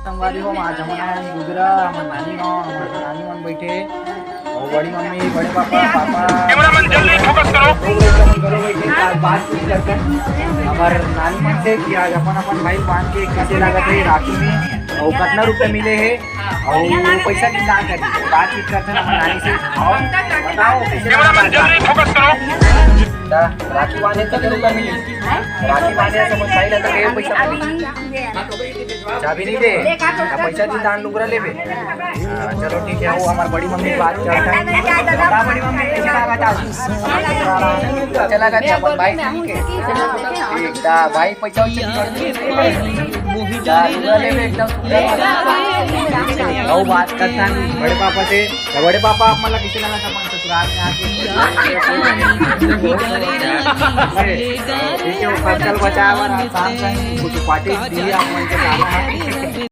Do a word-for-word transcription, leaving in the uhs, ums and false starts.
संगवारी हो, आज हमन आए हन गुजरा, हमर नानी गाँव, हमर नानी मन बैठे हे। अउ बड़ी मम्मी, बड़े पापा, पापा। कैमरामैन, जल्दी फोकस करो। लोग एकदम घरों बैठे, बातचीत करते हैं हमर नानी मन से कि आज अपन अपन भाई बांध के कैसे लागत है राखी में, अउ कितना रुपए मिले है, अउ वो पैसा की दान करी, बातचीत करते हैं हमर नानी से। अउ बताओ, कैसे लगा कैमरामैन, जल्दी फोकस करो। राखी बांधे तो रुपए मिले, राखी बांधे से अपन भाई रहता है, पैसा मिले। चाबी नहीं दे, ना पैसा दी, दान लुगरा लेबे। हाँ, चलो ठीक है, वो हमर बड़ी मम्मी के बात चलता है। बता बड़ी मम्मी, कैसे लगा था? चला गया अपन भाई के। ठीक था, भाई पैसा उसे दा लुगरा लेबे एकदम सुंदर। वो बात करता है बड़े पापा से। तो बड़े पापा, आप मतलब कैसे लगा था अपन ससुराल में आके? ठीक है, वो खर्चा बचाया हुआ, आराम से कुछ पार्टी दी आप मन के साथ।